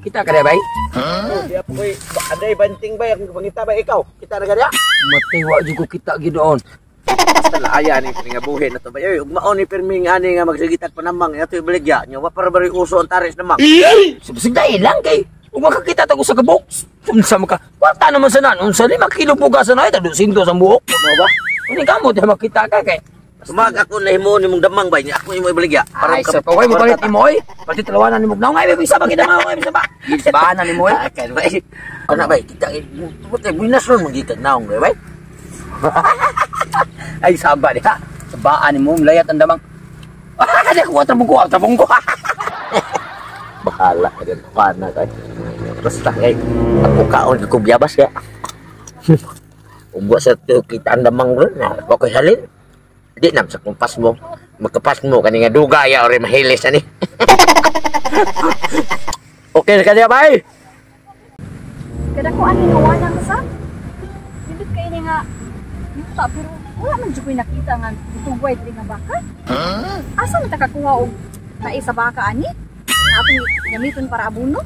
Kita ka bay? Di ako aday banting bay akong pangita bay ikaw. Kita na gaya. Matiwa jud ko kita gidoon. Basta laaya ni nga buhi na to bay. Oy, ugmaon ni pirming ani nga magsigitat panamang ato ibaligya nya wa para bari uso ang taris namang. Sabsig dahil lang kay ug makakita ta ko sa kabok. Unsa man ka? Kwarta naman sa nan. Unsa 5 kilo bugas na ay 200 ang buok. Mo ba? Uni kamo di makita ka kay. Sumag ako na himo ni mong damang bay nya ako imo ibaligya. Ay, sa paway mo palit nimo oy. Pati talawanan nimo naong ay bisa ba gid ang ay bisa ba. Gibanan nimo oy. Kan bay. Kana bay kita tubot ay buinas ron magitag naong bay. Ay saba diha. Sabaan nimo layat ang damang. Ah, di ko trabong ko, trabong ko. Bahala ka din kana kay. Basta kay ako kaon ko biyabas ya. Ugwa sa kita ang damang ron na okay halin. Di nam sa kumpas mo. Magkapas mo kani nga dugay ore mahilis ani. Okay na kanya bay. Kada ko ani nga wala sa. Nindot kay ni nga yuta pero wala man jud koy nakita nga gitugway diri nga baka. Asa man ta kakuha og tae sa baka ani? Nga atong gamiton para abono?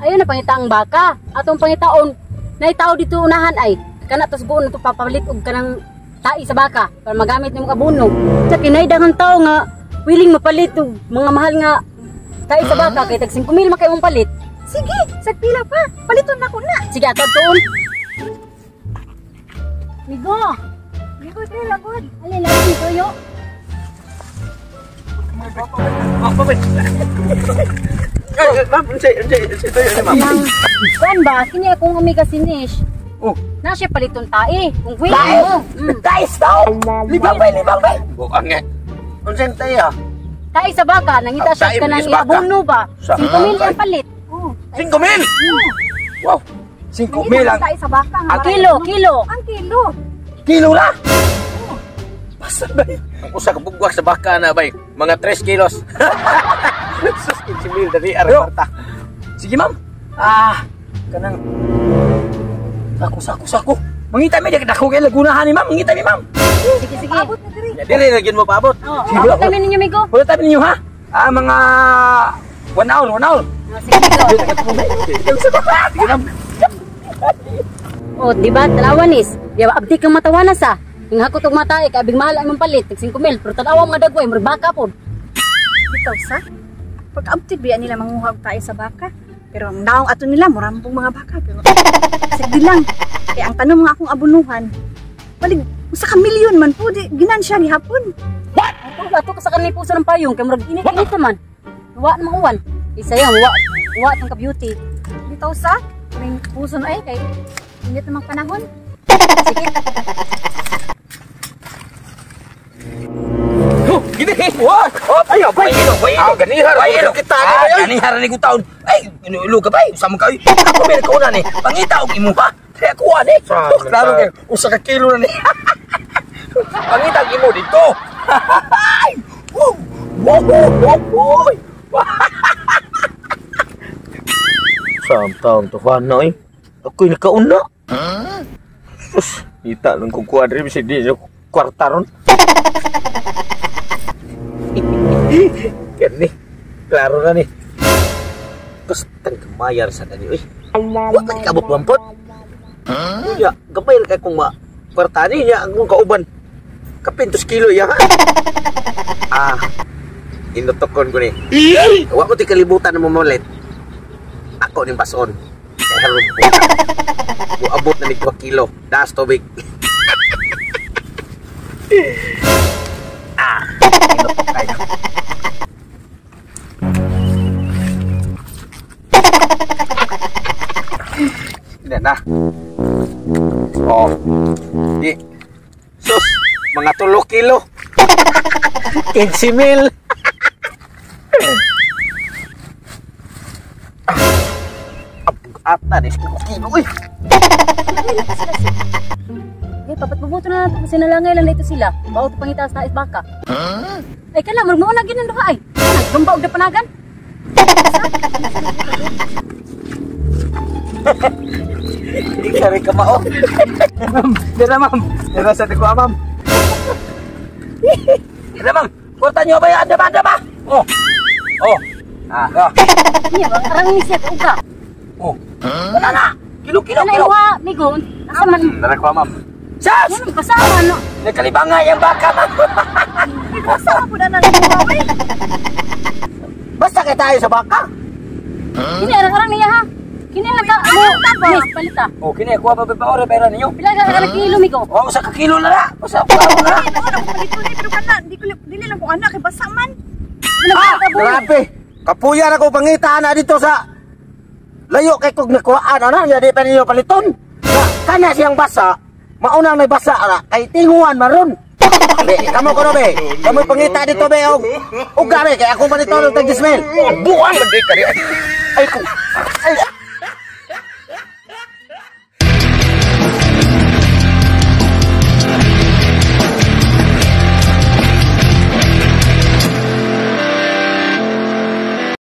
Ayo na pangita ang baka. Atong pangitaon nay tao dito unahan ay kana tos buon to papalit og kanang tae sa baka para magamit nimo abono. Sa kinay daghang tao nga willing mapalit og mga mahal nga tae sa baka kay tag 5,000 man kay imong palit. Sige, sa pila pa. Paliton na ko na. Sige, ato tuon. Migo. Migo, dili lagod. Ali lagi tuyo. Ma'am, unsay tuyo ni ma'am? Kuan ba kini akong amiga si Nish. Oh. Na siya paliton tae. Kung willing mo. Tae daw. Libang bay, libang bay. Buang nga. Unsay tae ah? Tae sa baka, nangita siya kanang abono ba? 5,000 ang palit. Oh, 5,000. Wow. 5,000 ang tae sa baka nga. Ang kilo, kilo. Ang kilo. Kilo ra. Basta bay. Ang usa ka bugwak sa baka na bay, mga 3 kilos. Sus, 15,000 dali ara kwarta. Sige ma'am. Ah, kanang sako sako. Mangita mi dako kay Laguna ni ma'am, mangita mi ma'am. Sige sige. Paabot na diri. Diri ra gyud mo paabot. Oh, abot kami ninyo migo. Wala tayo ninyo ha. Ah, mga 1 hour, 1 hour. Sige migo. Sige ma'am. Oh, di ba? Tanawan is. Di ba abdi kang matawana sa. Ing hakot og mata kay abig mahal ang imong palit, tag 5,000, pero tan-awa mga dagway murag baka pod. Bitaw sa. Pag-abti biya nila manguha og tae sa baka. Pero ang naong ato nila murambong mga baka pero sige lang. Kay ang tanong nga akong abonuhan, balig usa ka milyon man po di ginansya gihapon. What? Ato ka sa kanil puso ng payong kay murag init-init naman. Wa namang uwan. Isaya wa wa tong ka beauty. Bitaw sa may puso na ay kay init namang panahon. Sige. Gini, what? Ay, bay, bay, ganihar kita ni. Ganihar ni ko taon. Ay, inuilo ka bay, usa man kayo. Ako may kauna ni. Pangita og imo pa. Kaya kuha ni. Klaro kay usa ka kilo na ni. Pangita og imo dito. Wow! Wow! Samtang to na oy. Ako'y nakauna. Sus, ita lang ko kuha diri bisag di kwarta ron. Kani, klaro na ni. Basta kamayar sa kani oy. Wa man kabot wampot. Unya, gamay ra kay kung ma kwarta ni niya ang kauban. Kapin 2 kilo ya. Ah, inutokon ko ni. Wa ko ti kalibutan na mamalit. Ako ning bason. Kay haron po. Muabot na ni 2 kilo. Das tubig. Ah, inutok kayo. Hindi na. Oh. Di. Sus, mga 3 kilo. 15,000. Ata ni 10 kilo uy. Eh, papatbubuto na nato kasi nalangay lang dito sila. Bawo to pangita sa baka. Ay kala murag mao na gyud ang duha ay. Nagtumba og dapanagan. Di ka rin kamao. Ma'am, dira ma'am. Dira sa tikuha ma'am. Dira ma'am. Kwarta niyo ba yan? Anda ba? Anda ba? Oh. Oh. Ah, ah. Niya ba arang ni siya uga. Oh. Wala na. Kilo, kilo, Kana kilo. iwa migo. Asa man? Dara ko, ma'am. Sas! Yan kasama no. Nagkalibangay ang baka, ma'am. Asa man pud ana nakuha oy? Basta kay tayo sa baka. Kini arang-arang niya ha. Kini lang ka mo. Miss palita. Oh, kini kuha pa pa ore pera ninyo. Pila ka ka kilo migo? Oh, usa ka kilo na na. Usa ka kilo na. Ay, mao na ko palito ni pero kana di ko dili lang ko anak kay basa man. Ah, Grabe. Kapuya na ko pangita na dito sa layo kay kog nakuhaan ana nya di pa ninyo paliton. Na kana siyang basa, maunang may basa ra kay tinguan maron. Be, kamo ko no be. Kamo pangita dito be og uga be kay ako paliton og tag 10,000. Buang man di ka di. Ay ko. Ay.